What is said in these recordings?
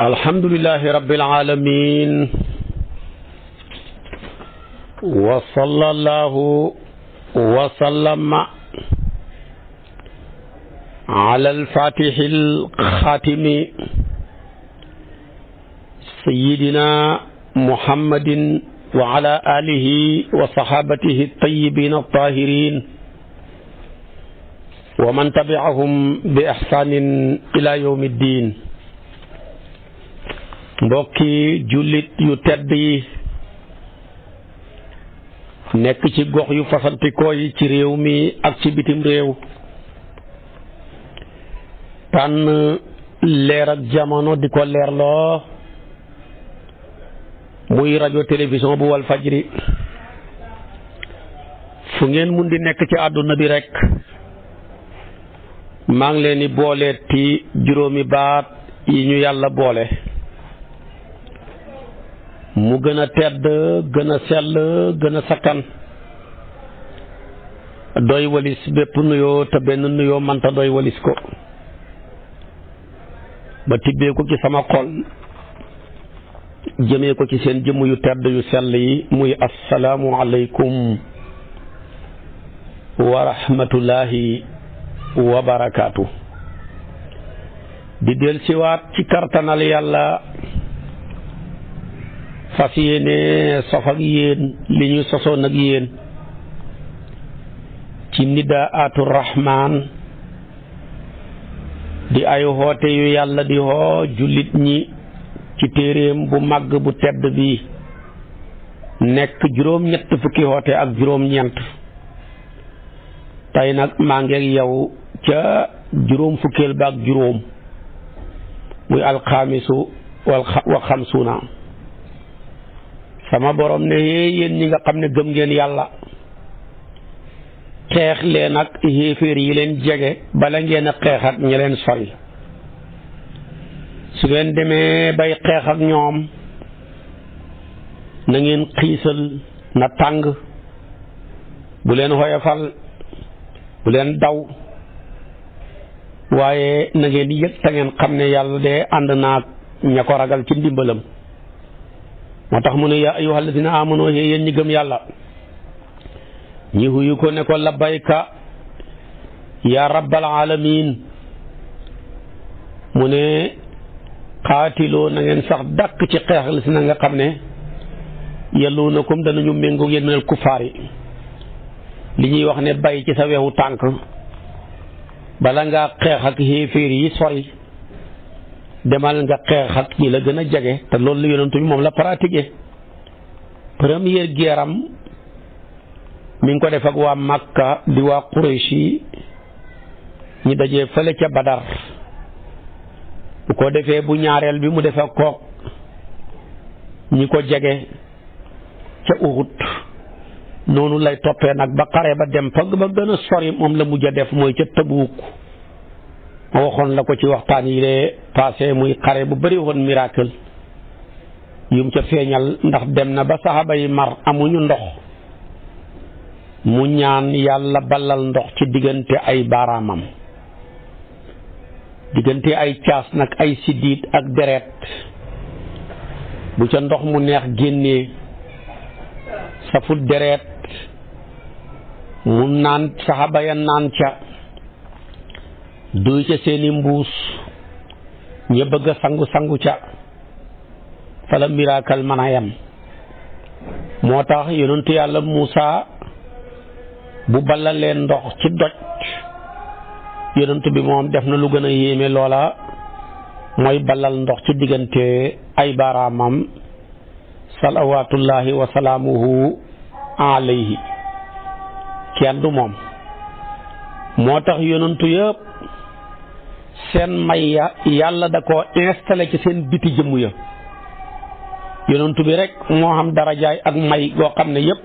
alhamdulillahi rabbil alamin wa sallallahu wa sallama ala al-fatihil khatimi sayyidina muhammadin wa ala alihi wa sahabatihi at-tayyibin at-tahirin wa man tabi'ahum bi ihsanin ila yawmiddin. mbokki jullit yu tedd yi nekk ci gox yu fasantikoo yi ci réew mi ak ci bitim réew tànn leer ak jamono di ko leerloo muy rajo télévision bu wal fajri fu ngeen mun di nekk ci àdduna bi rekk maa ngi leen di booleeti juróomi baat yi ñu yàlla boole mu gën a tedd gën a sell gën a sakkan doy walis bépp nuyoo te benn nuyoo manta doy walis ko ba tibbee ko ci sama xol jëmee ko ci seen jëmm yu tedd yu sell yi muy assalaamu aleykum wa rahmatullahi wa barakaatu di del siwaat ci kartanal yàlla fas yéene sof ak yéen li ñu sosoon ak yéen ci nidaatu rahmaan di ay xoote yu yàlla di xoo jullit ñi ci téeréem bu màgg bu tedd bi nekk juróom-ñett fukki xoote ak juróom-ñeent tey nag maa ngi ak yow ca juróom fukkeel ba ak juróom muy alxaamisu wa xamsuuna sama borom ne yéen ñi nga xam ne gëm ngeen yàlla xeex leen ak xéeféer yi leen jege bala ngeen a xeex ak ñi leen sori su ngeen demee bay xeex ak ñoom na ngeen xiisal na tàng bu leen xoyofal bu leen daw waaye na ngeen yëg te ngeen xam ne yàlla de ànd naag ña ko ragal ci ndimbalam moo tax mu ne yaa ayyuhal ladina amanu yéen ñi gëm yàlla ñi huyu ko ne ko labbayka yaa rabbal alamin mu ne xaatiloo na ngeen sax dàkk ci xeexal si na nga xam ne yalluunakum danañu méngoo yéen minal kuffaar yi li ñuy wax ne bay ci sa weexu tànk bala ngaa xeex ak xéeféer yi sori demal nga xeex ak ñi la gën a jege te loolu la yonent bi moom la pratiqué première guerre am mi ngi ko def ak waa Makka di waa Quraysh yi ñi dajee fële ca Badar bu ko defee bu ñaareel bi mu defe kook ñi ko jege ca Uhud noonu lay toppee nag ba xare ba dem fa ba gën a sori moom la mujj a def mooy ca Tabuuk ma waxoon la ko ci waxtaan yi de passé muy xare bu bari woon miracle yum ca feeñal ndax dem na ba saxaaba yi mar amuñu ndox mu ñaan yàlla balal ndox ci diggante ay baaraamam diggante ay caas nag ay siddiit ak deret bu ca ndox mu neex génnee safut deret mu naan saxaaba ya naan ca duy ca seeni mbuus ña bëgg a sangu ca fala miracle mën a yem moo tax yonentu yàlla Muusa bu balla leen ndox ci doj yonentu bi moom def na lu gën a yéeme loola mooy ballal ndox ci diggante ay baaraamam salawaatullahi wa salaamuhu alayhi kenn du moom moo tax yonentu yëpp seen may ya yàlla da ko installé ci seen biti jëmm ya yonentu bi rek moo xam darajaay ak may goo xam ne yëpp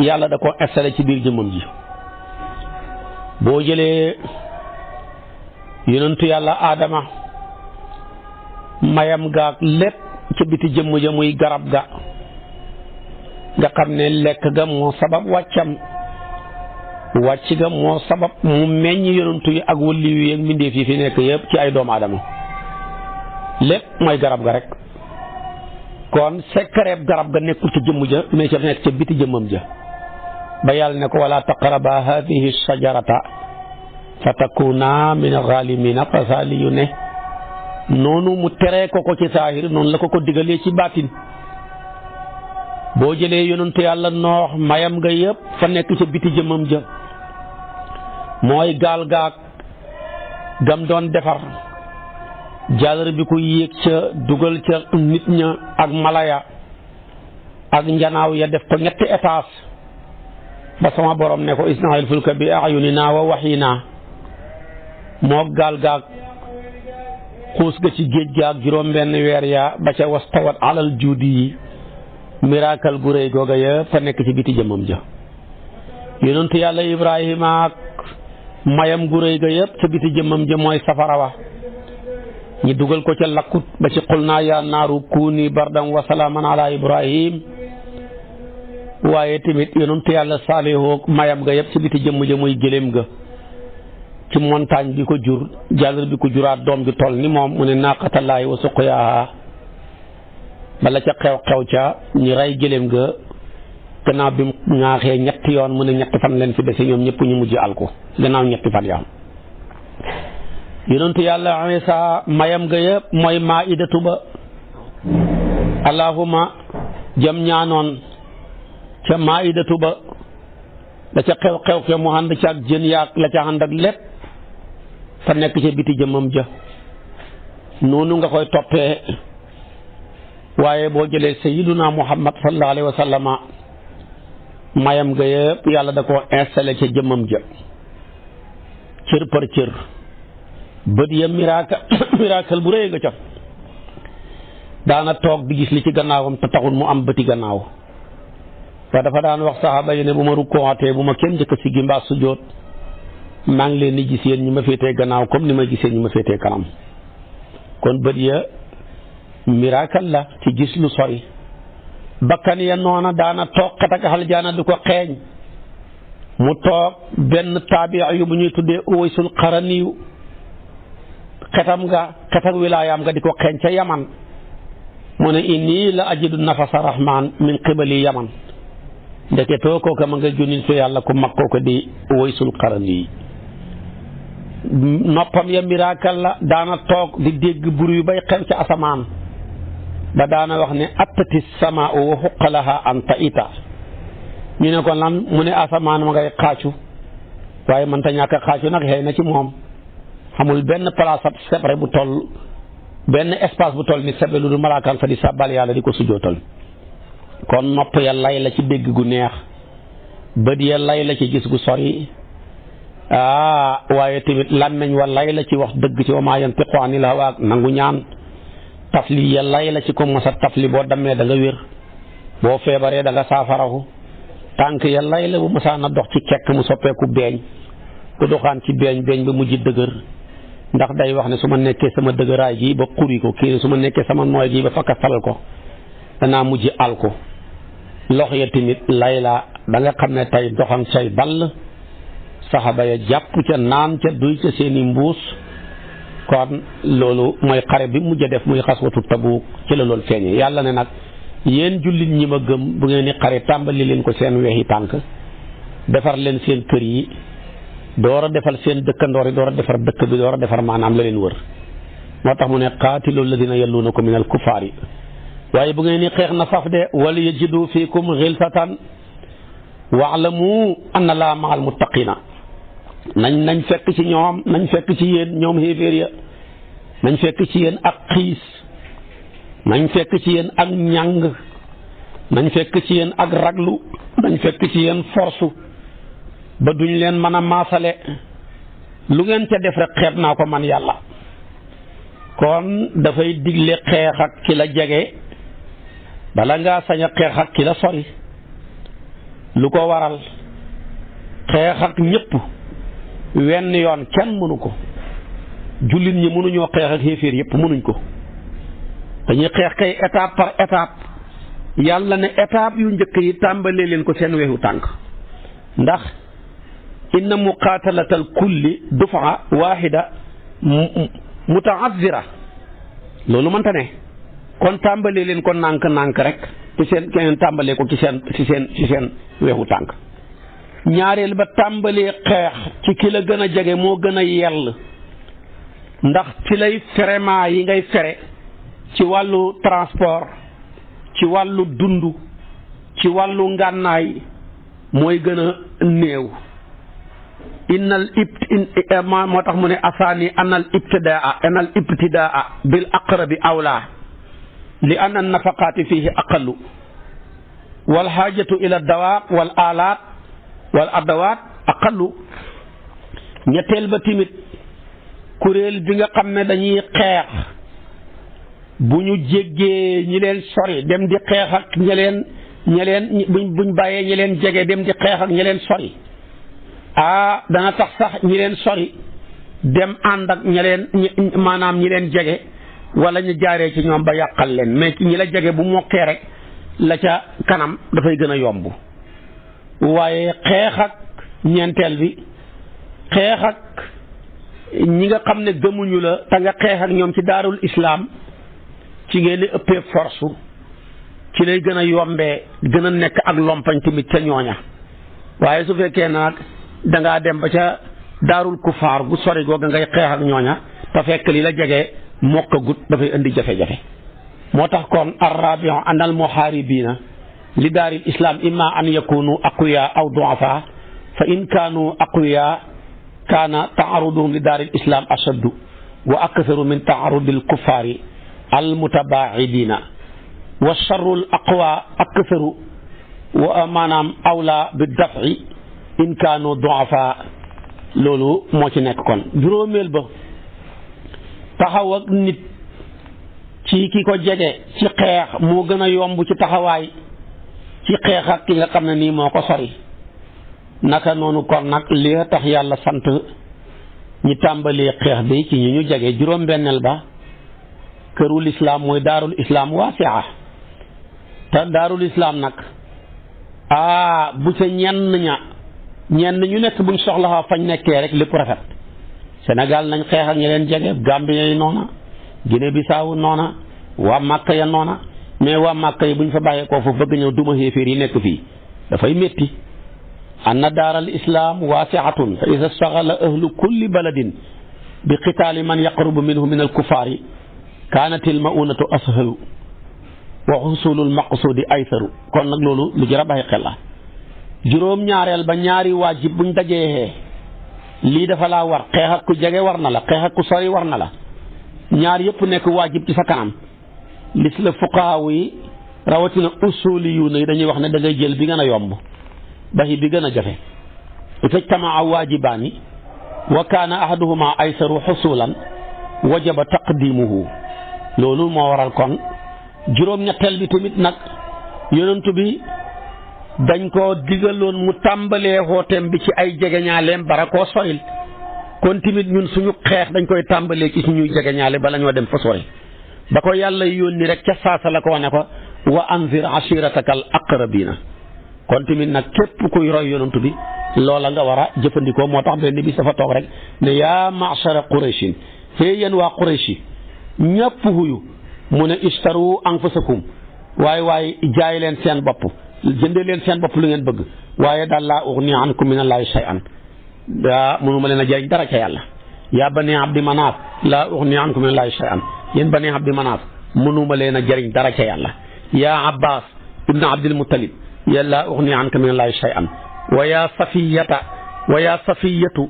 yàlla da ko installé ci biir jëmmam ji boo jëlee yonentu yàlla Aadama mayam gaag lépp ci biti jëmm ja muy garab ga nga xam ne lekk ga moo sabab wàccam wàcc ga moo sabab mu meññ yonantu yi ak wëlliw yi ak mbindeef yi fi nekk yëpp ci ay doomu aadama lépp mooy garab ga rek kon sekkareeb garab ga nekkul ca jëmm ja mais ca nekk ca biti jëmmam ja ba yàlla ne ko wala taqraba hadihi shajarata fa takuna min alxaalimina fasaali yu ne noonu mu teree ko ci saahir noonu la ko digalee ci baatin boo jëlee yonentu yàlla noox mayam nga yëpp fa nekk ca biti jëmmam ja mooy gaal gaag gam doon defar jàllar bi ko yéeg ca dugal ca nit ña ak malaya ak njanaaw ya def ko ñetti étage ba sama borom ne ko isna'il fulka bi a'yunina wa wahyina moo gaal gaag xuus ga ci géej gaag juróom benn weer ya ba ca wastawat alal juudi yi miracle gu rëy googa ya fa nekk ci biti jëmmam ja yonentu yàlla Ibrahima ak mayam gu rëy ga yëpp ca biti jëmmam ja mooy safara wa ñi dugal ko ca lakkut ba ci qul naa yaa naaru kuuni bardan wa salaaman ala Ibrahim waaye tamit yonentu yàlla Saalihu mayam ga yëpp ca biti jëmm ja muy gëléem ga ci montagne bi ko jur jàllar bi ko juraat doom bi toll ni moom mu ne naaqatallaahi wa suqyaaha bala ca xew ca ñu rey gëléem ga gannaaw bi mu ŋaaxee ñetti yoon mu ne ñetti fan leen fi dese ñoom ñëpp ñu mujj alko gannaaw ñetti fan yaam yonentu yàlla Iisaa mayam ga yëpp mooy maa'idatu ba allahumma jam ñaanoon ca maa'idatu ba la ca xew ke mu ànd ca ak jën yaag la ca ànd ak lépp fa nekk ca biti jëmmam ja noonu nga koy toppee waaye boo jëlee sayyiduna Muhammad sallallahu alayhi wa sallama mayam ga yëpp yàlla da koo installé ca jëmmam ja cër par cër bët ya miracle bu rëy nga ca daana toog di gis li ci gannaawam te taxul mu am bëti gannaaw te dafa daan wax saxaaba yi ne bu ma rukkootee bu ma kenn njëkk a siggi mbaa sujjóot maa ngi leen di gis yéen ñi ma féetee gannaaw comme ni ma gisee ñi ma féetee kanam kon bët ya miracle la ci gis lu sori bakkan ya noona daana toog xet ak aljaana du ko xeeñ mu toog benn taabiya yu bu ñuy tuddee Uwaysul Qaraniyu xetam nga xet ak wilaayaam nga di ko xeeñ ca Yaman mu ne inni la ajidu nafasa rahman min qibali Yaman ndeketoo kooka ma nga junnin fi yàlla ku mag kooka di Uwaysul Qaraniyu noppam ya miracle la daana toog di dégg buru yu bay xew ca asamaan ba daana wax ne attati samaa wa xuqalaha anta ita ñu ne ko lan mu ne asamaan ma ngay xaacu waaye man ta ñàkk xaacu nag xëy na ci moom xamul benn place ab sebre bu toll benn espace bu toll ni sebre lu du malaakaan fa di sàbbal yàlla di ko sujjootal kon nopp ya lay la ci dégg gu neex bët ya lay la ci gis gu sori waaye tamit làmmeñ wa lay la ci wax dëgg ci wa maa yantiqu anil hawaa nangu ñaan tafli ya lay la ci ko masa tafli boo dammee da nga wér boo feebaree da nga saafarahu tànk ya lay la bu masaana dox ci kekk mu soppeeku beeñ ku doxaan ci beeñ ba mujj dëgër ndax day wax ne su ma nekkee sama dëgëraay gi ba xuri ko kii su ma nekkee sama nooy gi ba fakkatal ko danaa mujj al ko lox ya tamit lay la da nga xam ne tey doxam say ball saxaba ya jàpp ca naan ca duy ca seeni mbuus kon loolu mooy xare bi mujj a def muy xaswatu Tabuuk ci la loolu feeñee yàlla ne nag yéen jullit ñi ma gëm bu ngeen ni xare tàmbali leen ko seen weexi tànk defar leen seen kër yi door a defal seen dëkkandoor yi door a defar dëkk bi door a defar maanaam la leen wër moo tax mu ne qaatilu alladina yalluunakum min al kufaari waaye bu ngeen ni xeex na saf de wala yajidu fiikum xilsatan waalamu anna laa maal muttaqina nañ fekk ci ñoom nañ fekk ci yéen ñoom xéeféer ya nañ fekk ci yéen ak xiis nañ fekk ci yéen ak ñàng nañ fekk ci yéen ak raglu nañ fekk ci yéen force ba duñ leen mën a maasale lu ngeen ca def rek xeeb naa ko man yàlla kon dafay digle xeex ak ki la jege bala ngaa sañ a xeex ak ki la sori lu ko waral xeex ak ñëpp wenn yoon kenn mënu ko jullit ñi mënuñoo xeex ak xéeféer yëpp mënuñ ko dañuy xeex kay étape par étape yàlla ne étape yu njëkk yi tàmbalee leen ko seen weexu tànk ndax inna muqaatalatal kulli dufa waahida mutaazira loolu mënta ne kon tàmbalee leen ko nànk-nànk rek ci seen keneen tàmbalee ko ci seen weexu tànk. ñaareel ba tàmbalee xeex ci ki la gën a jege moo gën a yell ndax ci lay ferement yi ngay fere ci wàllu transport ci wàllu dund ci wàllu ngànnaay mooy gën a néew. moo tax mu ne asaani anal ibtidaa bil aqrabi awlaa li anna nafaqaati fihi aqallu wal xaajatu ila dawaaq wal aalaat wal adawaat aqallu. ñetteel ba timit kuréel bi nga xam ne dañuy xeex bu ñu jéggee ñi leen sori dem di xeex ak ñeleen buñ bàyyee ñi leen jege dem di xeex ak ñi leen sori dana tax sax ñi leen sori dem ànd ak maanaam ñi leen jege wala ñu jaaree ci ñoom ba yàqal leen mais ci ñi la jege bu mokkee rek la ca kanam dafay gën a yomb. waaye xeex ak ñeenteel bi xeex ak ñi nga xam ne gëmuñu la te nga xeex ak ñoom ci daarul islaam ci ngeen di ëppee force ci lay gën a yombee gën a nekk ak lompañ tamit ca ñooña. waaye su fekkee nag dangaa dem ba ca daarul kufaar gu sori googa ngay xeex ak ñooña te fekk li la jege mokk gut dafay indi jafe-jafe. moo tax kon arrabion anal muhaaribiina li daaril islam imma an yakunu aqwiya aw duafa fa in kaanu aqwiya kaana taaruduhum li daaril islam ashaddu wa aktharu min taarudil kuffaari al mutabaaidina wa charrul aqwa aktharu wa maanaam awla bi dafi in kaanu duafa. loolu moo ci nekk kon. juróomeel ba taxaw ak nit ci ki ko jege ci xeex moo gën a yomb ci taxawaay ci xeex ak ki nga xam ne nii moo ko sori. naka noonu kon nag li tax yàlla sant ñi tàmbalee xeex bi ci ñu jege. juróom-benneel ba kërul islaam mooy daarul islaam waasia te daarul islaam nag bu ca ñenn ñu nekk buñ soxla fañ nekkee rek lépp rafet. Sénégal nañ xeex ak ñi leen jege Gambie yi noona Guinée Bissau noona waa Màkka ya noona mais waa Màkka yi buñ fa bàyyeekoo foofu bëgg ñëw duma xéeféer yi nekk fii dafay métti. anna daaral islaam waasiatun fa ida staxala ahlu kulli baladin bi qitaali man yaqrubu minhu min alkufaari kaanat il maunatu ashalu wa xusulul maqsuudi aysaru. kon nag loolu lu jar a bàyyi xel la. juróom-ñaareel ba ñaari waajib buñ dajee lii dafa laa war xeex ak ku jege war na la xeex ak ku sori war na la ñaar yëpp nekk waajib ci sa kanam. lis la fuqaaw yi rawatina usuliyuuna yi dañuy wax ne da ngay jël bi gën a yomb baxi bi gën a jafe. ijtamaa waajibaani wa kaana ahaduhuma aysaru xusulan wajaba taqdimuhu. loolu moo waral kon juróom-ñetteel bi tamit nag yonent bi dañ ko digaloon mu tàmbalee xooteem bi ci ay jegeñaaleem bara koo soril. kon tamit ñun suñu xeex dañ koy tàmbalee ci suñuy jegeñaale bala ñoo dem fa sori. ba ko yàlla yónni rek ca saasa la ko wane ko wa anzir ashiratakal aqrabina. kon tamit nag képp kuy roy yonent bi loola nga war a jëfandikoo. moo tax benn bi dafa toog rek ne yaa ma'shara qurayshin fee yéen waa qurayshi ñëpp huyu mu ne ishtaru anfusakum waaye jaay leen seen bopp jëndee leen seen bopp lu ngeen bëgg waaye daal laa ughni ankum minallahi shay'an mënuma leen a jëriñ dara ca yàlla. yaa bani abdi manaaf laa ughni ankum minallahi shay'an yéen bani abdi manaaf mënuma leen a jëriñ dara ca yàlla. yaa abbas ibn abdil muttalib ya laa ughni anka minallahi shay'an wa yaa safiyatu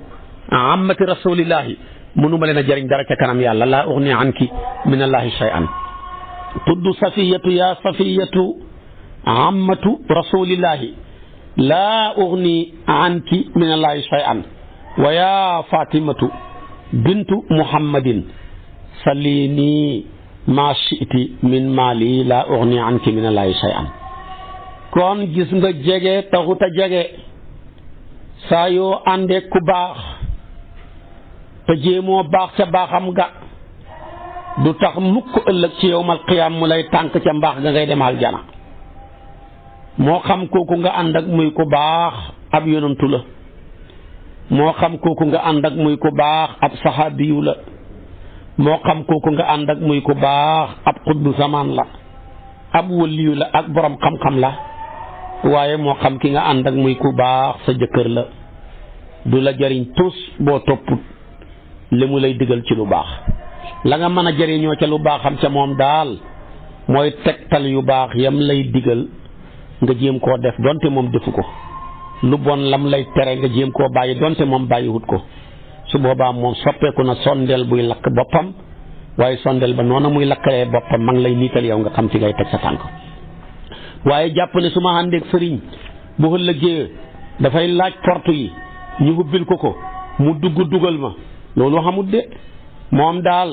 ammati rasulillahi mënuma leen a jëriñ dara ca kanam yàlla laa ughni anki minallahi shay'an. tudd safiyatu yaa safiyatu ammatu rasulillahi laa ughni anki minallahi shay'an wa yaa fatimatu bintu muhammadin salini ma shi'ti min mali laa ughni anki minallahi shay'an. kon gis nga jege taxut a jege saa yoo àndee ku baax te jéemoo baax ca baaxam ga du tax mukk ëllëg ci yawmal qiyaam mu lay tànk ca mbaax ga ngay dem aljana. moo xam kooku nga ànd ak muy ku baax ab yonantu la moo xam kooku nga ànd ak muy ku baax ab saxaabiyu la moo xam kooku nga ànd ak muy ku baax ab xutbu zamaan la ab waliyu la ak borom xam-xam la waaye moo xam ki nga ànd ak muy ku baax sa jëkkër la du la jariñ tus boo topput li mu lay digal ci lu baax la nga mën a jariñoo ca lu baaxam ca moom daal mooy tegtal yu baax yam lay digal nga jéem koo def donte moom defu ko lu bon lam lay tere nga jéem koo bàyyi donte moom bàyyiwut ko su boobaa moom soppeeku na sondeel buy lakk boppam waaye sondeel ba noonu muy lakkalee boppam ma ngi lay niital yow nga xam fi ngay teg sa tànk waaye jàpp ne su ma àndeek sëriñ bu ëllëgee dafay laaj porte yi ñu ubbil ko mu dugal ma loolu xamut de moom daal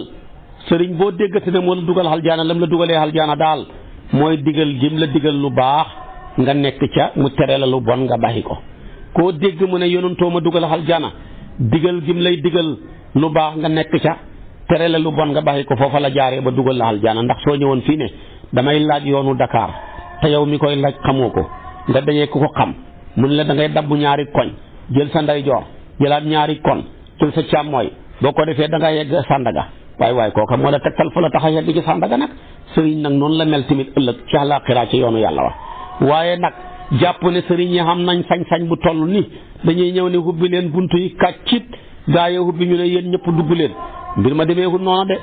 sëriñ boo déggati ne moo la dugal aljaana lam la dugalee aljaana daal mooy digal jëm la digal lu baax nga nekk ca mu tere la lu bon nga bàyyi ko koo dégg mu ne yonantoo ma dugal aljaana digal gim lay digal lu baax nga nekk ca tere la lu bon nga bàyyi ko foofa la jaaree ba dugal la aljaana ndax soo ñëwoon fii ne damay laaj yoonu Dakar te yow mi koy laaj xamoo ko nga dajee ku ko xam mun la da ngay dabbu ñaari koñ jël sa ndeyjoor jëlaat ñaari kon jël sa càmmooy boo ko defee da nga yegg Sandaga waaye kooka moo la tegtal fa la tax a yegg ci Sandaga nag sëriñ nag noonu la mel tamit ëllëg ci àllaaxira ci yoonu yàlla wa waaye nag jàpp ne sëriñ yi xam nañ sañ-sañ bu toll ni dañuy ñëw ne hubbi leen buntu yi kàccit gaa yi hubbi ñu ne yéen ñëpp dugg leen mbir ma demeewut noonu de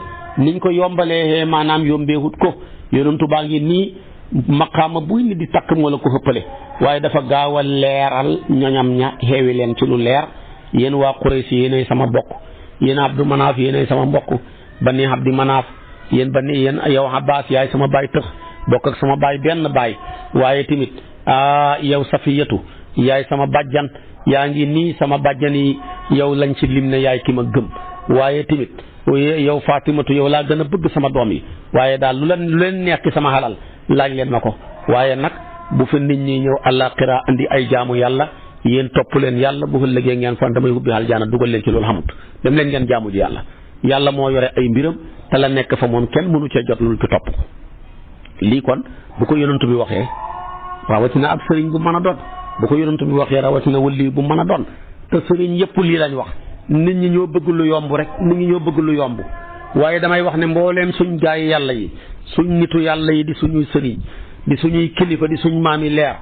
niñ ko yombalee maanaam yombeewut ko yonentu baa ngi nii maqaama buy ni di takk moo la ko xëppale waaye dafa gaaw a leeral ñoñam ña xeewi leen ci lu leer yéen waa Quraysh yéenay sama bokk yéen Abdu Manaaf yéenay sama mbokk Bani Abdi Manaaf yéen yow Abbas yaay sama baay tëx bokk ak sama baay benn baay waaye tamit yow Safiyatu yaay sama bàjjan yaa ngi nii sama bàjjan yi yow lañ ci lim ne yaay ki ma gëm waaye tamit yow Fatimatu yow laa gën a bëgg sama doom yi waaye daal lu leen neex ci sama xalal laaj leen ma ko waaye nag bu fa nit ñi ñëw àllaaxira andi ay jaamu yàlla yéen topp leen yàlla bu ëllëgee ngeen fan damay ubbi aljaana dugal leen ci loolu xamut dem leen ngeen jaamu ji yàlla moo yore ay mbiram te la nekk fa moom kenn mënu cee jot lu ci topp ko lii kon bu ko yonantu bi waxee rawatina ab sëriñ bu mën a doon bu ko yonantu bi waxee rawatina wali bu mën a doon te sëriñ yëpp lii lañ wax nit ñi ñoo bëgg lu yomb rek nit ñi ñoo bëgg lu yomb waaye damay wax ne mbooleem suñ gaay yàlla yi suñ nitu yàlla yi di suñuy sëriñ di suñuy kilifa di suñ maami leer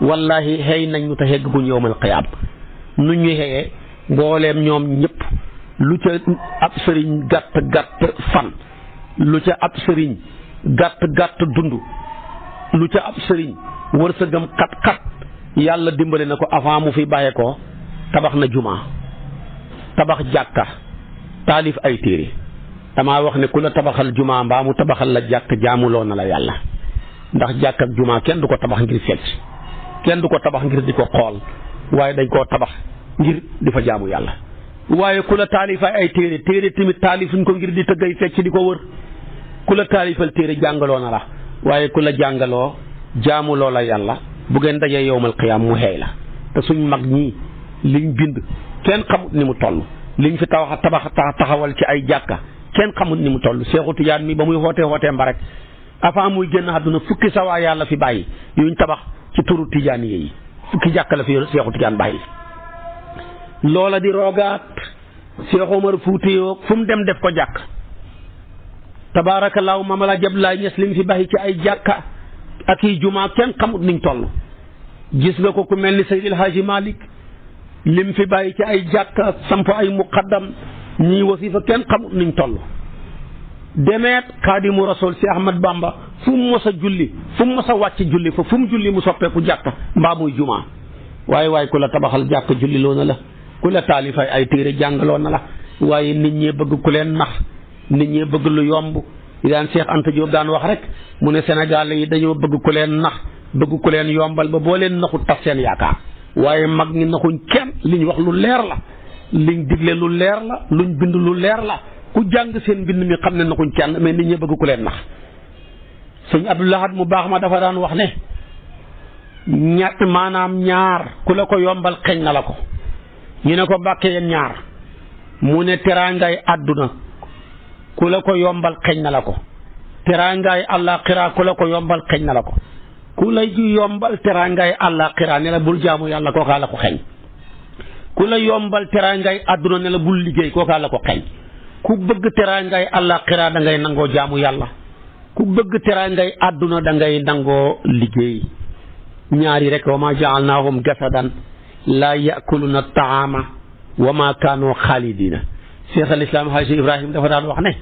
wallahi xëy nañ ñu te xegg buñ yowmal qiyaam nu ñu xëyee mbooleem ñoom ñëpp lu ca ab sëriñ gàtt fan lu ca ab sëriñ gàtt dund lu ca ab sëriñ wërsëgam xat yàlla dimbale na ko avant mu fi bàyyee ko tabax na jumaa tabax jàkka taalif ay téere damaa wax ne ku la tabaxal jumaa mbaa mu tabaxal la jàkk jaamuloo na la yàlla ndax jàkk ak jumaa kenn du ko tabax ngir fecc kenn du ko tabax ngir di ko xool waaye dañ koo tabax ngir di fa jaamu yàlla waaye ku la taalifay ay téere tamit taalifuñ ko ngir di tëggay fecc di ko wër ku la taalifal téere jàngaloo na la waaye ku la jàngaloo jaamuloo la yàlla bu ngeen dajee yowmal qiyaam mu xeey la te suñ mag ñii liñ bind kenn xamut ni mu toll liñ fi taxawal ci ay jàkka kenn xamut ni mu toll Seexu Tijaan mi ba muy xootee mba rek avant muy génn àdduna fukki sawaa yàlla fi bàyyi yuñ tabax ci turu Tijaan yi fukki jàkka la fi Seexu Tijaan bàyyi loola di roogaat Seex Omar Fuutiyoo fu mu dem def ko jàkk tabaarakallaahu Maam Alaaji Abdoulaye Ñas li mu fi bàyyi ci ay jàkka ak i jumaa kenn xamut niñ toll gis nga ko ku mel ni Seydil Haaji Malick lim fi bàyyi ci ay jàkka samp ay muqaddam ñii wasifa kenn xamut niñ toll demeet Xaadimu Rasuul si Ahmad Bamba fu mu mos a julli fu mu mos a wàcc julli fa fu mu julli mu soppeeku jàkka mbaa muy jumaa waaye ku la tabaxal jàkka julli loo na la ku la taalifay ay téere jàngaloo na la waaye nit ñee bëgg ku leen nax nit ñee bëgg lu yomb yi daan Cheikh Anta Diop daan wax rek mu ne Sénégal yi dañoo bëgg ku leen nax bëgg ku leen yombal ba boo leen naxut tas seen yaakaar waaye mag ñi naxuñ kenn liñ wax lu leer la liñ digle lu leer la luñ bind lu leer la ku jàng seen mbind mi xam ne naxuñ kenn mais nit ñee bëgg ku leen nax sëñ Abdou Lahad mu baax ma dafa daan wax ne maanaam ñaar ku la ko yombal xeñ na la ko ñu ne ko Mbàkke yeen ñaar mu ne teraangay àdduna ku la ko yombal xeñ na la ko teraangaay àllaaxira ku la ko yombal xeñ na la ko ku la yombal teraangaay àllaaxira ne la bul jaamu yàlla kookaa la ko xeñ ku la yombal teraangaay àdduna ne la bul liggéey kookaa la ko xeñ ku bëgg teraangay àllaaxira da ngay nangoo jaamu yàlla ku bëgg teraangay àdduna da ngay nangoo liggéey ñaari rek wa ma jaalnaahum jasadan laa yakuluna taama wa ma kaanoo xaalidina Cheikh al Islam Haji Ibrahim dafa daan wax ne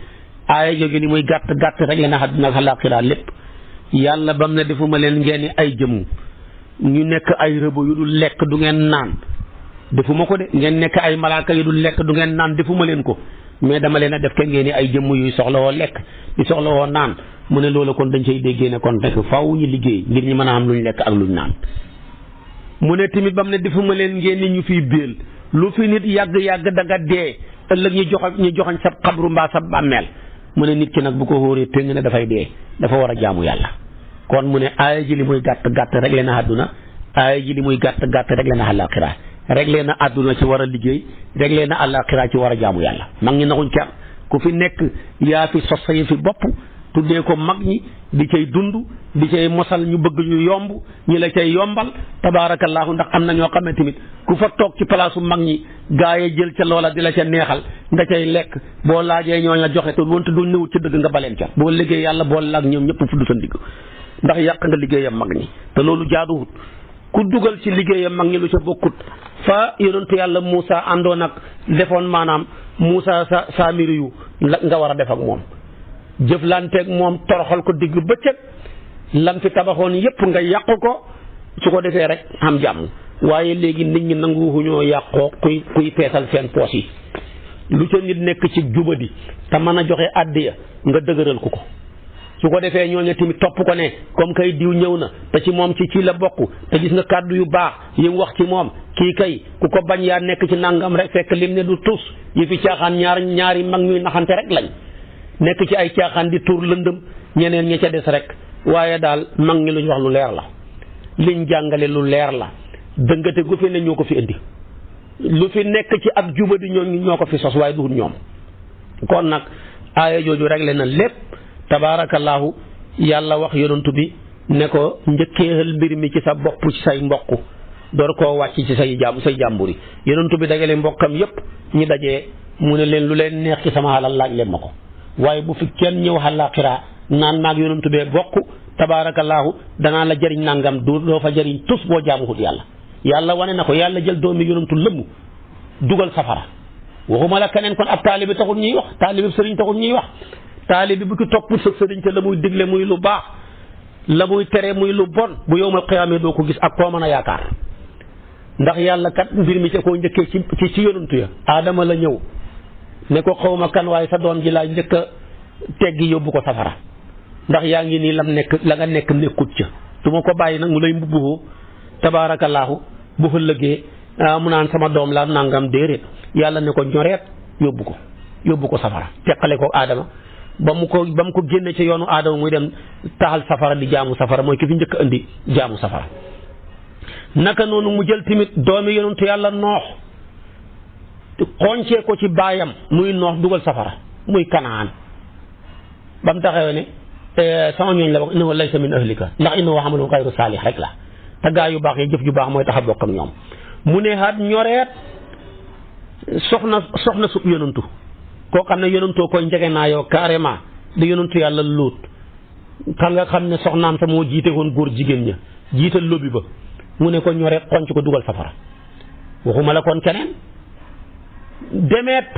aaya jóge ni muy gàtt gàtt rek leen àdduna ak àllaaxira lépp yàlla bam ne defuma leen ngeen ay jëmu ñu nekk ay rëbo yu dul lekk du ngeen naan defuma ko de ngeen nekk ay malaaka yu dul lekk du ngeen naan defuma leen ko mais dama leen a def ke ngeen ay jëmm yuy soxla woo lekk di soxla woo naan mu ne loolu kon dañ cay déggee ne kon rek faaw ñu liggéey ngir ñu mën a am luñ lekk ak luñ naan mu ne tamit bam ne defuma leen ngeen ni ñu fiy béel lu fi nit yàgg-yàgg da nga dee ëllëg ñu joxañ sa xabru mbaa sa bàmmeel mu ne nit ki nag bu ko xóoree péng ne dafay dee dafa war a jaamu yàlla kon mu ne aaya ji li muy gàtt gàtt rek leen a àdduna aaya ji li muy gàtt gàtt rek leen a àllaaxira rek leen a àdduna ci war a liggéey rek leen a àllaaxira ci war a jaamu yàlla mag ñi naxuñ ca ku fi nekk yaa fi sos sa fi bopp tuddee ko mag ñi di cay dund di cay mosal ñu bëgg ñu yomb ñi la cay yombal tabaarakallaahu ndax am na ñoo xam ne tamit ku fa toog ci palaasu mag ñi gaa yi jël ca loola di la ca neexal nga cay lekk boo laajee ñoo la joxe te wante du ñëwut ca dëgg nga baleen ca boo liggéey yàlla boole la ak ñoom ñëpp fudd sa ndigg ndax yàq nga liggéeyam mag ñi te loolu jaaduwut ku dugal ci liggéeyam mag ñi lu ca bokkut fa yonentu yàlla Moussa àndoon ak defoon maanaam Moussa sa saamiri yu nga war a def ak moom jëflanteeg moom toroxal ko digg bëccëg lam fi tabaxoon yépp nga yàq ko su ko defee rek am jàmm waaye léegi nit ñi nanguwuñoo yàqoo kuy peesal seen poos yi lu ca nit nekk ci jubadi te mën a joxe àddiya nga dëgëral ko su ko defee ñooñu tamit topp ko ne comme kay diw ñëw na te ci moom ci la bokk te gis nga kàddu yu baax yi mu wax ci moom kii kay ku ko bañ yaa nekk ci nangam rek fekk lim ne du tus yi fi caaxaan ñaari mag ñuy naxante rek lañ nekk ci ay caaxaan di tuur lëndëm ñeneen ñi ca des rek waaye daal mag ñi luñ wax lu leer la liñ jàngale lu leer la dëngate gu fi ne ñoo ko fi indi lu fi nekk ci ak jubadi ñoo ko fi sos waaye duhut ñoom kon nag aaya jooju réglé na lépp tabaarakallaahu yàlla wax yonantu bi ne ko njëkkeexal mbir mi ci sa bopp ci say mbokk door koo wàcc ci say jàmbur yi yonantu bi dagale mbokkam yépp ñi dajee mu ne leen lu leen neex ci sama alal laaj leen ma ko waaye bu fi kenn ñëw àllaaxira naan maag yonantu bee bokk tabaarakallaahu danaa la jëriñ nangam doo fa jëriñ tus boo jaamuwut yàlla wane na ko yàlla jël doomi yonantu lëmm dugal safara waxuma la keneen kon ab taalibi taxul ñuy wax taalibi sëriñ taxul ñuy wax taalibi bu ki topp sa sëriñ te la muy digle muy lu baax la muy tere muy lu bon bu yowmal qiyaama doo ko gis ak koo mën a yaakaar ndax yàlla kat mbir mi ca koo njëkkee ci yonantu ya aadama la ñëw ne ko xawma kan waaye sa doom ji laa njëkk a teggi yóbbu ko safara ndax yaa ngi nii la nga nekk nekkut ca su ma ko bàyyi nag mu lay mbubboo tabaarakallaahu bu ëllëgee mu naan sama doom la nangam déedéet yàlla ne ko ñoreet yóbbu ko safara teqale ko aadama ba mu ko génne ci yoonu aadama muy dem taxal safara di jaamu safara mooy ki fi njëkk indi jaamu safara naka noonu mu jël tamit doomi yonentu yàlla noox xoncee ko ci baayam muy noox dugal safara muy kanaan ba mu taxawee ne sama ñooñ la wax innahu laysa min ahlika ndax innahu amalun xayru saalih rek la te gaa yu baax yi jëf ju baax mooy tax a bokk ak ñoom mu ne xaat ñoreet soxna sub yonantu koo xam ne yonantoo koy njege naa yow carrément di yonantu yàlla luut ka nga xam ne soxnaam sa moo jiite woon góor jigéen ña jiital lobbi ba mu ne ko ñoreet xonc ko dugal safara waxuma la kon keneen demeet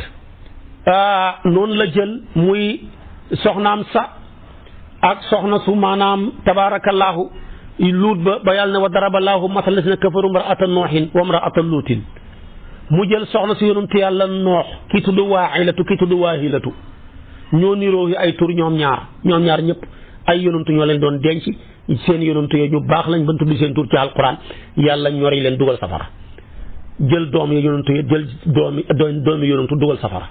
noonu la jël muy soxnaam sa ak soxna su maanaam tabaarakallaahu luut ba yàlla ne wa daraballaahu masalan lazina kafaru imra'ata nooxin wa imra'ata luutin mu jël soxna si yonantu yàlla noox ki tudd waaxilatu ki tudd waahilatu ñoo niroo yi ay tur ñoom ñaar ñëpp ay yonantu ñoo leen doon denc seen yonantu yooyu ñu baax lañ ban tudd seen tur ci alquran yàlla ñori leen dugal safara jël doom yi yonantu yi jël doomi yonantu dugal safara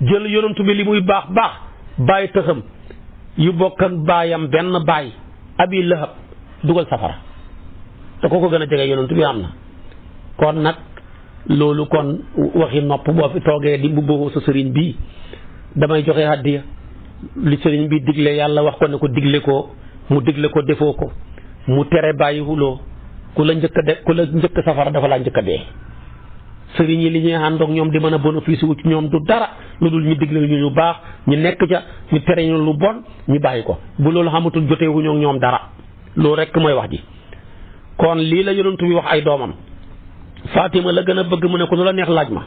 jël yonantu bi li muy baax bàyyi tëxam yu bokk ak baayam benn baay abi lahab dugal safara te ko gën a jege yonantu bi am na kon nag loolu kon waxi nopp boo fi toogee di mbubboo sa sëriñ bii damay joxe hàddiya li sëriñ bi digle yàlla wax ko ne ko digle ko mu digle ko defoo ko mu tere bàyyi huloo ku la njëkk safara dafa laa njëkk a dee sëriñ yi li ñuy àndoog ñoom di mën a bénéfice wu ci ñoom du dara lu dul ñu digle ñu baax ñu nekk ca ñu tere ñu lu bon ñu bàyyi ko bu loolu xamatul joteewuñu ak ñoom dara loolu rek mooy wax ji. kon lii la yonent bi wax ay doomam Fatima la gën a bëgg mu ne ko lu la neex laaj ma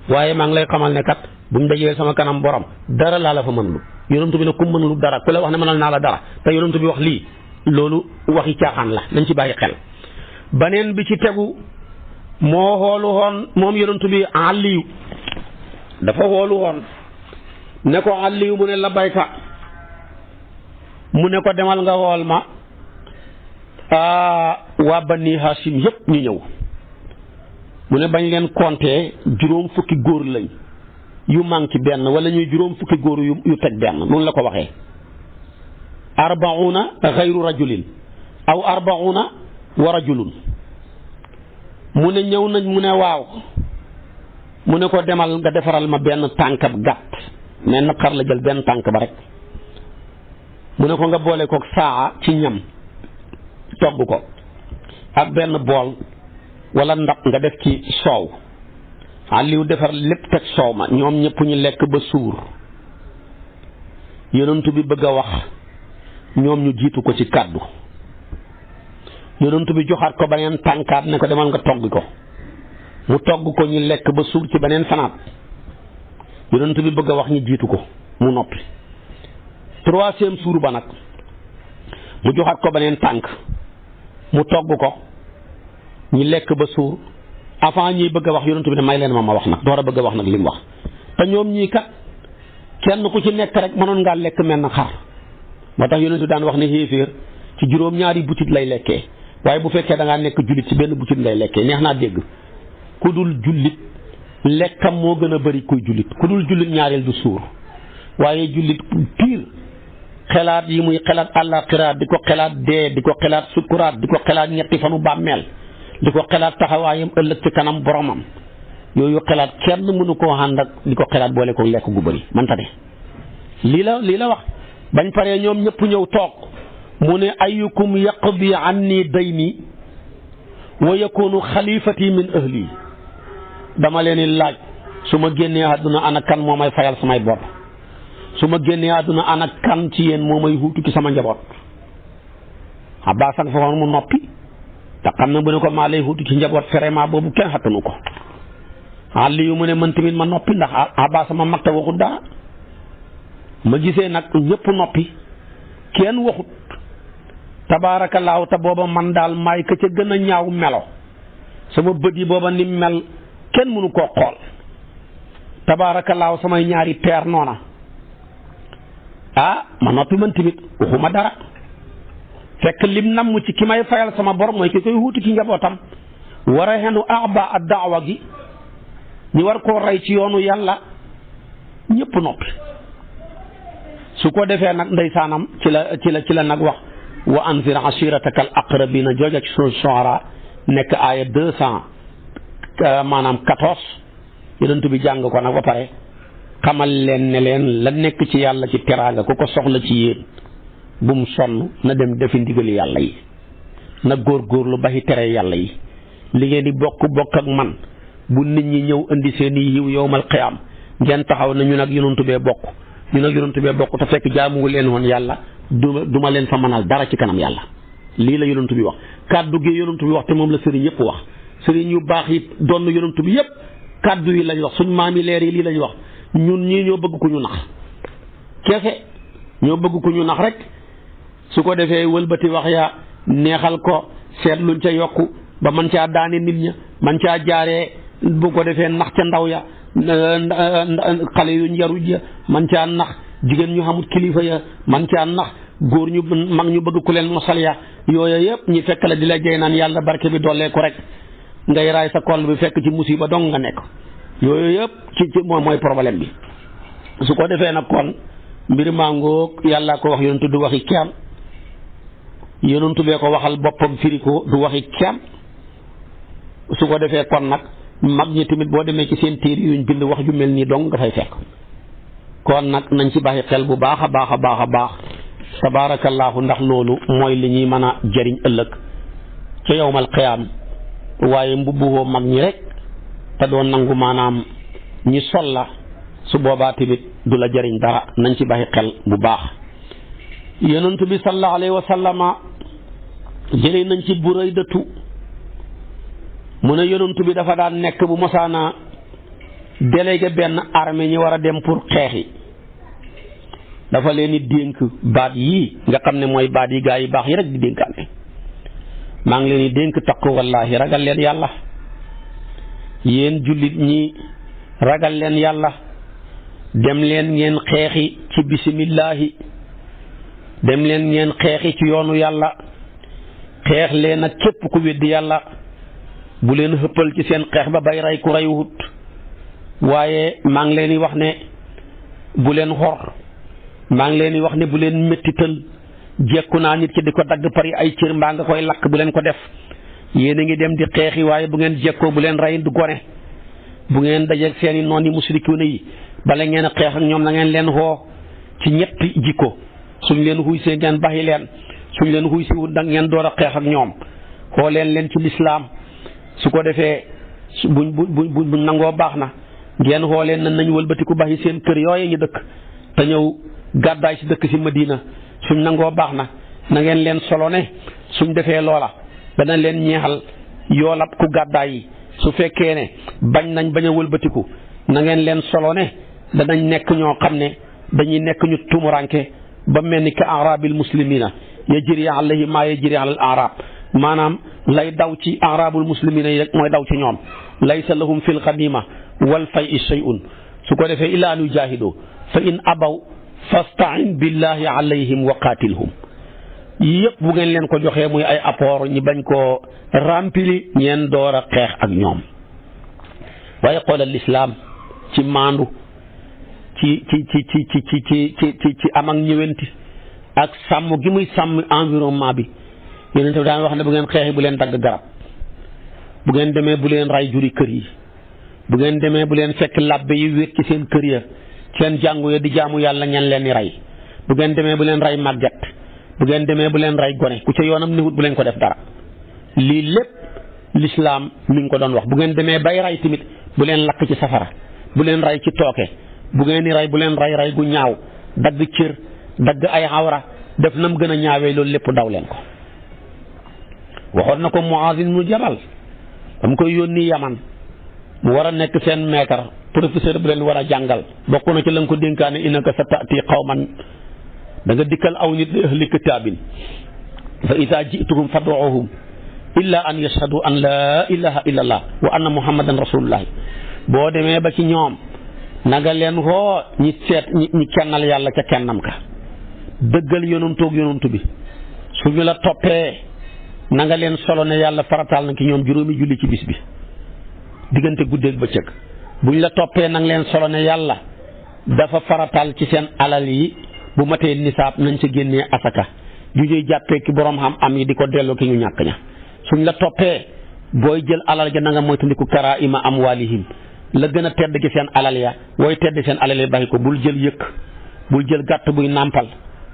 waaye maa ngi lay xamal ne kat buñ dajee sama kanam borom dara laa la fa mën lu yonent bi ne ku mën lu dara ku la wax ne mënal naa la dara te yonent bi wax lii loolu waxi caaxaan la nañ ci bàyyi xel. baneen bi ci tegu moo xoolu woon moom yonent bi Aliyu dafa xoolu woon ne ko Aliyu mu ne la bayka mu ne ko demal nga xool ma waa Bani Hashim yépp ñu ñëw mu ne bañ leen compter juróom fukki góor lañ yu manqué benn wala ñuy juróom fukki góor yu teg benn noonu la ko waxee arbauna xayru rajulin aw arbauna wa rajulun mu ne ñëw nañ mu ne waaw mu ne ko demal nga defaral ma benn tànkab gàtt mais naqar la jël benn tànk ba rek mu ne ko nga boole ko saa ci ñam togg ko ak benn bool wala ndab nga def ci soow Aliou defar lépp teg soow ma ñoom ñëpp ñu lekk ba suur yonent bi bëgg a wax ñoom ñu jiitu ko ci kàddu yonent bi joxaat ko beneen tànkaat ne ko demal nga togg ko mu togg ko ñu lekk ba suur ci beneen fanaat yonent bi bëgg a wax ñu jiitu ko mu noppi troisième suur ba nag mu joxaat ko beneen tànk mu togg ko ñu lekk ba suur avant ñuy bëgg a wax yonent bi ne may leen ma wax nag door a bëgg a wax nag li mu wax te ñoom ñii kat kenn ku ci nekk rek mënoon ngaa lekk mel na xar moo tax yonent bi daan wax ne xéeféer ci juróom-ñaari butit lay lekkee waaye bu fekkee da ngaa nekk jullit ci benn butit lay lekkee neex naa dégg ku dul jullit lekkam moo gën a bari kuy jullit ku dul jullit ñaareel du suur waaye jullit pire xelaat yi muy xelaat àllaaxira di ko xelaat dee di ko xelaat sukuraat di ko xelaat ñetti fanu bàmmeel di ko xelaat taxawaayam ëllëg ci kanam boromam yooyu xelaat kenn mënu koo ànd ak di ko xelaat boole ko lekk gu bëri manta de lii la wax bañ paree ñoom ñëpp ñëw toog mu ne ayyukum yaqdi anni dayni wa yakunu xalifati min ahli dama leen di laaj su ma génnee àdduna ana kan moo may fayal samay bor su ma génnee àdduna ana kan ci yéen moo may huutu ci sama njaboot Abbas ak foofu mu noppi te xam na bu ne ko maa lay huutu ci njaboot vraiment boobu kenn xattanu ko Aliyu mu ne man tamit ma noppi ndax Abbas ma mag te waxut dara ma gisee nag ñëpp noppi kenn waxut tabaarakallaahu te booba man daal maay ka ca gën a ñaaw melo sama bët yi booba ni mel kenn mënu koo xool tabaarakallaahu samay ñaari peer noona ma noppi man tamit waxuma dara fekk lim namm ci ki may fayal sama bor mooy ki koy wuuti ci njabootam war a xenu aba ad daawa gi ñu war koo rey ci yoonu yàlla ñëpp noppi su ko defee nag ndeysaanam ci la nag wax wa anzir ashirataka al aqrabina jooja ci sunu Shu'ara nekk aaya 200 maanaam 14 yonent bi jàng ko nag ba pare xamal leen ne leen la nekk ci yàlla ci teraanga ku ko soxla ci yéen bu mu sonn na dem defi ndigali yàlla yi na góorgóorlu baxi tere yàlla yi li ngeen di bokk ak man bu nit ñi ñëw indi seen i yiw yowmal qiyaam ngeen taxaw na ñu nag yonent bee bokk ñu nag yonent bee bokk te fekk jaamu leen woon yàlla duma leen fa mënal dara ci kanam yàlla lii la yonent bi wax kàddu gi yonent bi wax te moom la sëriñ yëpp wax sëriñ yu baax yi doon yonent bi yëpp kàddu yi lañ wax suñ maam yi leer yi lii lañ wax ñun ñii ñoo bëgg ku ñu nax kese ñoo bëgg ku ñu nax rek su ko defee wëlbati wax ya neexal ko seet luñ ca yokku ba man caa daane nit ña man caa jaaree bu ko defee nax ca ndaw ya xale yu njaru ja man caa nax jigéen ñu xamut kilifa ya man caa nax góor ñu mag ñu bëgg ku leen mosal ya yooyu yëpp ñi fekk la di la jey naan yàlla barke bi dollee ko rek ngay raay sa koll bi fekk ci musiba dong nga nekk yooyu yëpp ci moom mooy problème bi su ko defee nag kon mbir màngoog yàlla ko wax yonentu du waxi kenn yonentu bee ko waxal boppam firi ko du waxi kenn su ko defee kon nag mag ñi tamit boo demee ci seen téere yuñ bind wax ju mel nii dong nga fay fekk kon nag nañ ci bàyyi xel bu baax a baax a baax a baax tabaarakallaahu ndax loolu mooy li ñuy mën a jëriñ ëllëg ca yawmal qiyaam waaye mbubbuwoo mag ñi rek te doo nangu maanaam ñi sol la su boobaa tamit du la jëriñ dara nañ ci bàyyi xel bu baax. yonent bi sallallahu alayhi wa sallama jëlee nañ ci Buraydatu mu ne yonent bi dafa daan nekk bu mosaana délégué benn armée ñi war a dem pour xeexi dafa leen di dénk baat yii nga xam ne mooy baat yi gaa yi baax yi rek di dénkaane maa ngi leen di dénk taqu wallaahi ragal leen yàlla yéen jullit ñi ragal leen yàlla dem leen ngeen xeexi ci bisimillahi dem leen ngeen xeexi ci yoonu yàlla xeex leen ak képp ku weddi yàlla bu leen xëppal ci seen xeex ba bay rey ku reyuwut waaye maa ngi leen di wax ne bu leen xor maa ngi leen di wax ne bu leen méttital jekku naa nit ki di ko dagg pari ay cër mbaa nga koy lakk bu leen ko def yéen a ngi dem di xeexi waaye bu ngeen jekkoo bu leen rey du gone bu ngeen dajeeg seen i noon yi musrikuuna yi bala ngeen a xeex ak ñoom na ngeen leen xoo ci ñetti jikko suñ leen xuy see ngeen baxi leen suñ leen xuy si wut da ngeen door a xeex ak ñoom xoo leen ci lislaam su ko defee buñ nangoo baax na ngeen xoo leen nañ wëlbatiku baxi seen kër yooye ñu dëkk te ñëw gàddaay si dëkk si Madina suñ nangoo baax na na ngeen leen solo ne suñ defee loola dana leen ñeexal yoolab ku gàddaay yi su fekkee ne bañ nañ bañ a wëlbatiku na ngeen leen solo ne danañ nekk ñoo xam ne dañuy nekk ñu tumuranke ba mel ni ka arabil muslimina yajri alayhi maa yajri alal arab maanaam lay daw ci arabul muslimina yi rek mooy daw ci ñoom laysa lahum fil xanima wal fay shay'un su ko defee illa an yujahidu fa in abaw fastain billahi alayhim wa qatilhum yëpp bu ngeen leen ko joxee muy ay apport ñi bañ koo rempli ñeen door a xeex ak ñoom waaye xoolal lislaam ci maandu ci am ak ñëwenti ak sàmm gi muy sàmm environnement bi yonent bi daan wax ne bu ngeen xeexi bu leen dagg garab bu ngeen demee bu leen ray juri kër yi bu ngeen demee bu leen fekk labbe yi wéet ci seen kër ya seen jàngu ya di jaamu yàlla ngeen leen di rey bu ngeen demee bu leen rey màgget bu ngeen demee bu leen rey gone ku ca yoonam niwut bu leen ko def dara lii lépp lislaam mi ngi ko doon wax bu ngeen demee bay rey tamit bu leen lakk ci safara bu leen rey ci tooke bu ngeen di rey bu leen rey gu ñaaw dagg cër dagg ay xawra def nam gën a ñaawee loolu lépp daw leen ko waxoon na ko Muaz ibnu Jabal dam koy yónni Yaman mu war a nekk seen maître professeur bu leen war a jàngal bokk na ci la nga ko dénkaane innaka sa taati qawman da nga dikkal aw nit ahli kitaabin fa ida jituhum fad'uhum illa an yashhadu an la ilaha illa allah wa anna muhammadan rasulullah boo demee ba ci ñoom na nga leen xoo ñi seet ñi kennal yàlla ca kennam ka dëggal yonantoog yonantu bi suñu la toppee na nga leen solo ne yàlla farataal na ki ñoom juróomi julli ci bis bi diggante guddeeg bëccëg buñ la toppee na nga leen solo ne yàlla dafa farataal ci seen alal yi bu matee nisaab nañ ca génnee asaka ju ñuy jàppee ki borom xam yi di ko delloo ki ñu ñàkk ña suñ la toppee booy jël alal ja na nga moytandiku karaa'ima amwaalihim la gën a tedd ci seen alal ya booy tedd seen alal ya bàyyi ko bul jël yëkk bul jël gàtt buy nàmpal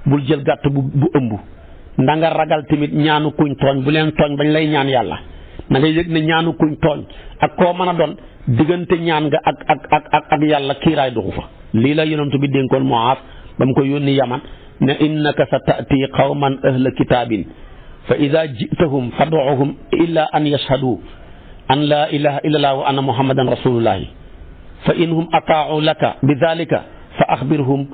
bul jël gàtt bu ëmb nda nga ragal tamit ñaanu kuñ tooñ bu leen tooñ bañ lay ñaan yàlla na nga yëg ne ñaanu kuñ tooñ ak koo mën a doon diggante ñaan nga ak yàlla kiiraay duxu fa lii la yonent bi dénkoon Muaaz ba mu ko yónni Yaman ne innaka sa taati qawman ahla kitaabin fa ida jitahum fad'uhum illa an yashhadu an la ilaha illa allah wa anna muhammadan rasulullahi fa inhum ataa'u laka bi dhalika fa axbirhum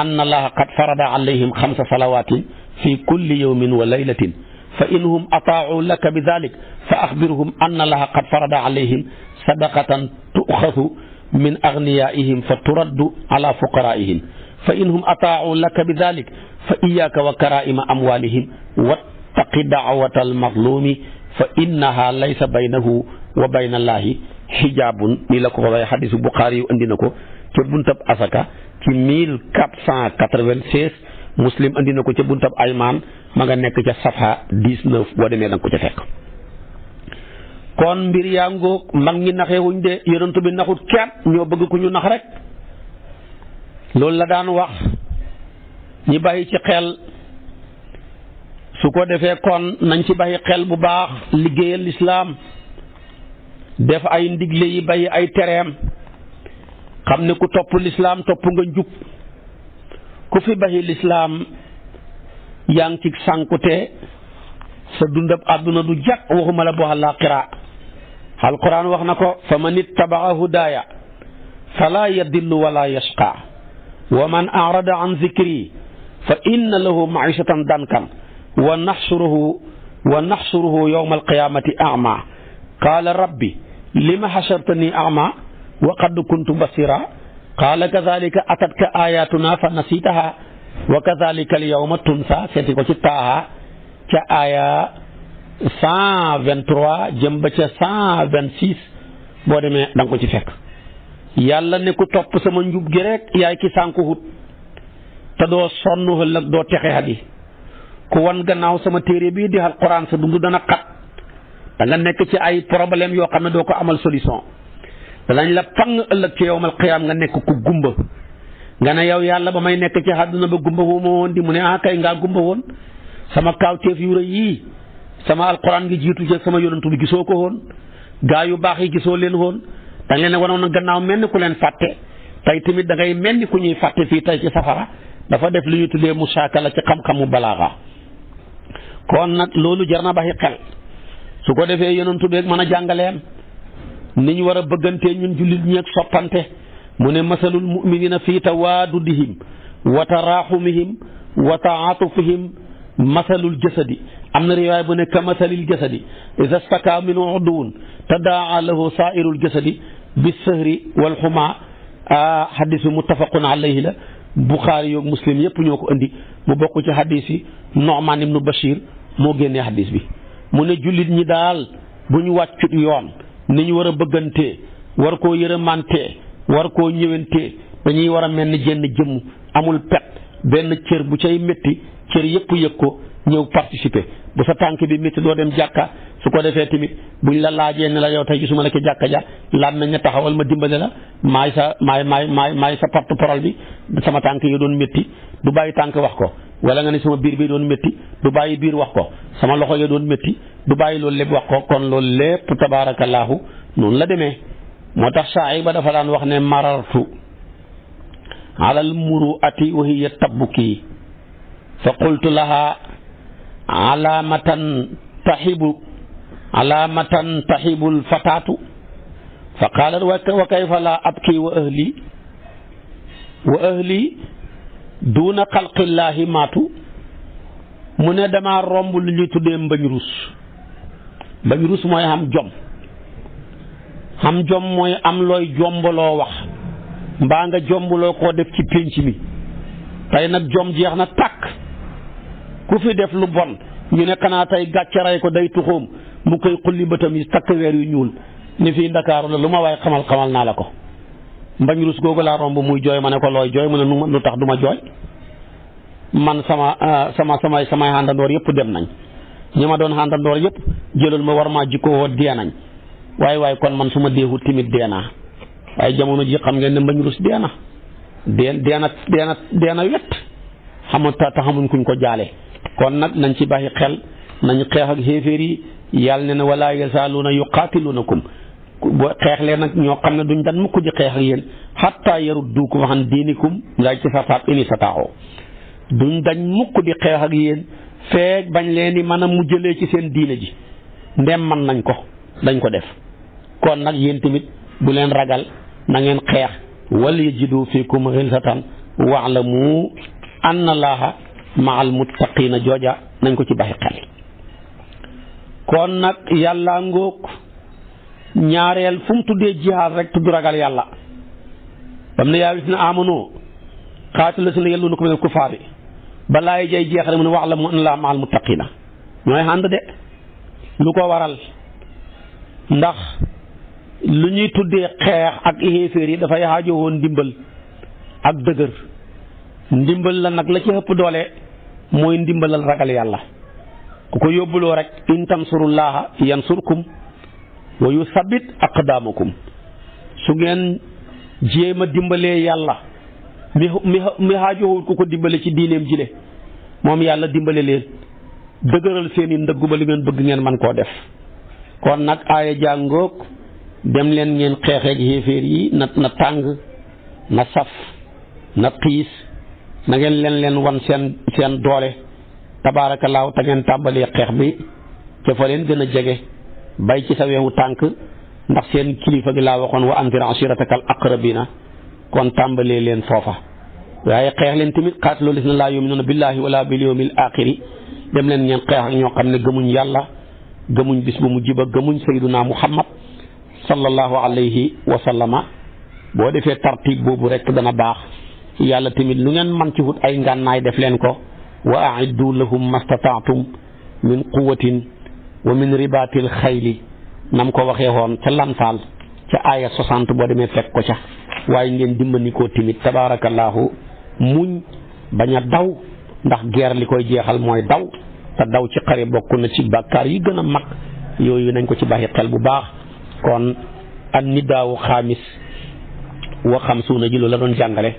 anna allaha qad farada alayhim 5 salawatin fi kulli yawmin wa laylatin fa inhum ataa'u laka bi dhalik fa axbirhum anna allaha qad farada alayhim sadaqatan tu'khadhu min aghniyaihim fa turaddu ala fuqaraihim fa inhum ataa'u laka bi dhalik fa iyyaka wa karaa'ima amwalihim wattaqi da'wata al-mazlumi fa innaha laysa baynahu wa bayna allahi xijaabun ni la ko waxee xadisu Buxaari yu andi na ko ca buntab asaka ci 1496 Muslim andi na ko ca buntab aymaan ma nga nekk ca safa 19 boo demee da nga ko ca fekk. kon mbir yaa ngoog mag ñi naxewuñ de yonent bi naxut kenn ñoo bëgg ku ñu nax rek loolu la daan wax ñi bàyyi ci xel su ko defee kon nañ ci bàyyi xel bu baax liggéeyal lislaam def ay ndigle yi bàyyi ay tereem xam ne ku topp lislaam topp nga njub ku fi bàyyi lislaam yaa ngi ci sànkute sa dundab àdduna du jag waxuma la boo àllaaxira alquran wax na ko fa man ittabaa hudaaya fala yadillu wala yashqa wa man arada an zikri fa inna lahu maishatan dankan wa naxsuruhu yawma alqiyamati a'ma qala rabbi lima hashartani a'ma wa qad kuntu basira qala kadhalika atatka ayatuna fa nasitaha wa kadhalika alyawma tunsa seeti ko ci taaha ca aya 123 jëm ba ca 126 boo demee da nga ko ci fekk yàlla ne ku topp sama njub gi rek yaay ki sànku hut te doo sonn ëllëg doo texe hadi ku wan gannaaw sama téere bii di alquran sa dund dana xat da nga nekk ci ay problème yoo xam ne doo ko amal solution danañ la fang ëllëg ci yawmal qiyaam nga nekk ku gumba nga ne yow yàlla ba may nekk ci àdduna ba gumba wu ma woon di mu ne kay ngaa gumba woon sama kaawteef yu rëy yii sama alquran gi jiitu ci sama yonantu bi gisoo ko woon gaa yu baax yi gisoo leen woon dañ leen wanoon gannaaw mel ni ku leen fàtte tey tamit da ngay mel ni ku ñuy fàtte fii tey ci safara dafa def li ñuy tuddee musaakala ci xam-xamu balaaxa kon nag loolu jar na baxi xel su ko defee yonantu beeg mën a jàngaleem ni ñu war a bëggantee ñun jullit ñi ak soppante mu ne masalul muminina fii tawaadudihim wa taraaxumihim wa taatufihim masalul jasadi am na riwaay bu ne ka masalil jasadi ida staka minhu udwun tadaa lahu saairul jasadi bisahri wal xuma xadis bi muttafaqun alayhi la Buxaari yoog Muslim yëpp ñoo ko indi mu bokk ci xadis yi Nu'man ibnu Bashir moo génnee xadis bi mu ne jullit ñi daal bu ñu wàccut yoon ni ñu war a bëggantee war koo yërëmantee war koo ñëwantee dañuy war a mel ni jenn jëmm amul pet benn cër bu cay métti cër yëpp yëg ko ñëw participer bu sa tànk bi métti doo dem jàkka su ko defee tamit buñ la laajee ne la yow tey gisuma la ci jàkka ja laaj nañ ne taxawal ma dimbale la maay sa porte-parole bi sama tànk yi doon métti du bàyyi tànk wax ko wala nga ne sama biir bi doon métti du bàyyi biir wax ko sama loxo ya doon métti du bàyyi loolu lépp wax ko kon loolu lépp tabaarakallaahu noonu la demee moo tax saa ba dafa daan wax ne marartu alal muruati wa hiya tabbuki fa qultu laha alamatan tahibul fataatu fa qaalat wa kayfa la abki wa ahli duuna xalqillaahi maatu mu ne dama romb lu ñuy tuddee mbañ rus mooy xam jom mooy am looy jombaloo wax mbaa nga jombaloo koo def ci pénc mi tey nag jom jeex na tàkk ku fi def lu bon ñu ne xanaa tey gàccaray ko day tuxóom mu koy xulli bëtam yi takk weer yu ñuul ni fii Ndakaaru la lu ma waaye xamal naa la ko mbañ rus googu laa romb muy jooy ma ne ko looy jooy mu ne lu tax du ma jooy man samay àndandoor yëpp dem nañ ñi ma doon àndandoor yëpp jëlal ma war maa jikkoo woo dee nañ waaye kon man su ma deexut timit dee naa waaye jamono ji xam ngeen ne mbañ rus dee na wet xamuñ kuñ ko jaale kon nag nañ ci bàyyi xel nañ xeex ak xéeféer yi yàlla ne na wala yazaaluuna yuqaatiluunakum xeex leen nag ñoo xam ne duñ dan mukk di xeex ak yéen xatta yarudduukum an diinikum ngay ci sa faat ini sa taaxoo duñ dañ mukk di xeex ak yéen feeg bañ leen di mën a mujjalee ci seen diine ji ndem man nañ ko dañ ko def kon nag yéen tamit bu leen ragal na ngeen xeex wal yajidu fiikum xilsatan wa'lamu anna allaha ma'al muttaqiina jooja nañ ko ci baxi xel kon nag yàlla ngóog ñaareel fu mu tuddee jihaad rek tudd ragal yàlla bam ne yaa ayyuhal-laziina aamanuu qaatilu llaziina yalluunakum minal kuffaari balaa jay jeexale mu ne wa'lamu anna allaha ma'al muttaqiina ñooy ànd de lu ko waral ndax lu ñuy tuddee xeex ak xéeféer yi dafay xaajowoo ndimbal ak dëgër ndimbal la nag la ci ëpp doole mooy ndimbalal ragal yàlla ku ko yóbbuloo rek in tansurullaha yansurkum wa yusabbit aqdaamakum su ngeen jéem a dimbalee yàlla mi xaajowul ku ko dimbale ci diineem jile moom yàlla dimbale leen dëgëral seeni ndëggu ba li ngeen bëgg ngeen man koo def kon nag aaya jàngoog dem leen ngeen xeexeeg xéeféer yi na tàng na saf na xiis na ngeen leen wan seen doole tabaarakallaahu te ngeen tàmbalee xeex bi ca fa leen gën a jege bay ci sa weexu tànk ndax seen kilifa gi laa waxoon wa anzir ashiratakal aqrabina kon tàmbalee leen foofa waaye xeex leen tamit qaatiluu llaziina laa yu'minuuna billaahi wala bil yawmil aaxiri dem leen ngeen xeex ak ñoo xam ne gëmuñ yàlla gëmuñ bis bu mujj ba gëmuñ sayyiduna muhammad sallallahu alayhi wa sallama boo defee tartib boobu rek dana baax yàlla tamit lu ngeen man ci wut ay ngànnaay def leen ko wa a'iddu lahum mastata'tum min quwwatin wa min ribaatil xayli nam ko waxee woon ca lansaal ca aaya 60 boo demee fekk ko ca waaye ngeen dimbali ko tamit tabaarakallaahu muñ bañ a daw ndax guerre li koy jeexal mooy daw te daw ci xare bokk na ci bàkkaar yi gën a mag yooyu nañ ko ci bàyyi xel bu baax kon an nidaawu xaamis wa xamsuuna ji loolu la doon jàngale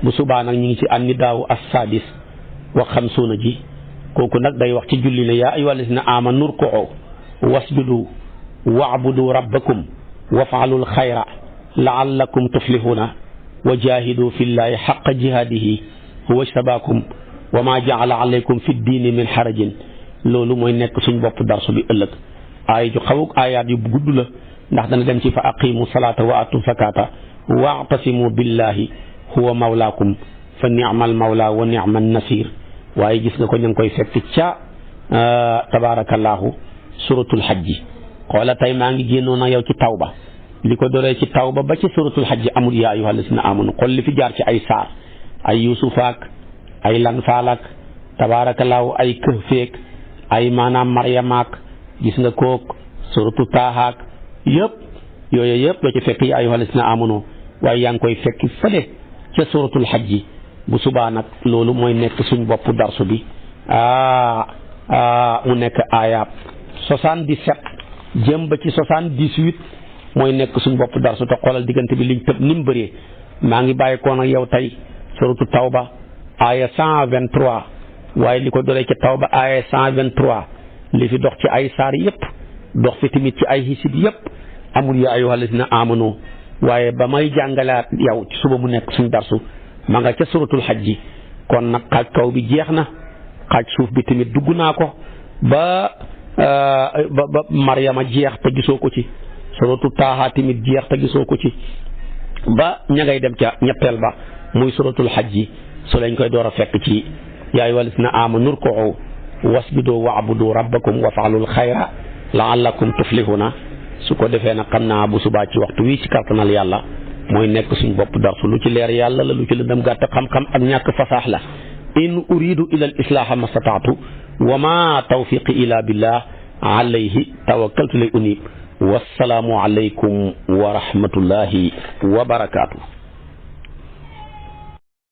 bu subaa nag ñu ngi ci an nidaawu as-saadis wa xamsuuna ji kooku nag day wax ci julli ne yaa ayyuhal lazina aamanu rku'u wasjudu wa'budu rabbakum waf'alul xayra la'allakum tuflihuna wa jaahidu fillahi xaqa jihaadihi huwa ijtabaakum wa maa ja'ala alaykum fi diini min xarajin loolu mooy nekk suñ bopp darsu bi ëllëg aay ju xaw aayaat yu gudd la ndax dana dem ci fa aqimu salaata wa atu zakata wa'tasimu billahi huwa mawlaakum fa ni'mal mawla wa ni'man nasir waaye gis nga ko ñu ngi koy fekk ca tabaarakallaahu suratul hajji xoola tey maa ngi génnoon ak yow ci tawba li ko doree ci tawba ba ci suratul hajji amul yaa ayyuhal lazina amanu xool li fi jaar ci ay saar ay yusufaak ay lanfaalaak tabaarakallaahu ay këhfeek ay maanaam maryamaak gis nga kook suratu taahaak yëpp yooyu yëpp doo ci fekk yaa ayyuhal lazina amanu waaye yaa ngi koy fekk fële ca suratul hajji bu subaa nag loolu mooy nekk suñ bopp darsu bi mu nekk aayaab 77 jëm ba ci 78 mooy nekk suñ bopp darsu te xoolal diggante bi liñ tëb ni mu bëree maa ngi bàyyi ko nag yow tey suratu tawba aaya 123 waaye li ko dolee ci tawba aaya 123 li fi dox ci ay saar yëpp dox fi tamit ci ay hisib yëpp amul yaa ayyuhal lazina amanu waaye ba may jàngalaat yow ci suba mu nekk suñ darsu ma nga ca suratul hajji kon nag xaaj kaw bi jeex na xaaj suuf bi tamit dugg naa ko ba Maryama jeex te gisoo ko ci suratu taaha tamit jeex te gisoo ko ci ba ña ngay dem ca ñetteel ba muy suratul hajji su lañ koy door a fekk ci yaa ayyuhal lazina aamanu rku'u wasjudu wa'budu rabbakum waf'alul xayra la'allakum tuflihuna su ko defee nag xam naa bu subaa ci waxtu wi ci kartanal yàlla mooy nekk suñ bopp darsu lu ci leer yàlla la lu ci lëndëm gàtt xam-xam ak ñàkk fasaax la in uridu ila al islaaha mastataatu wa ma tawfiqi ila billah alayhi tawakkaltu lay unib wassalaamu alaykum wa rahmatullahi wa barakaatu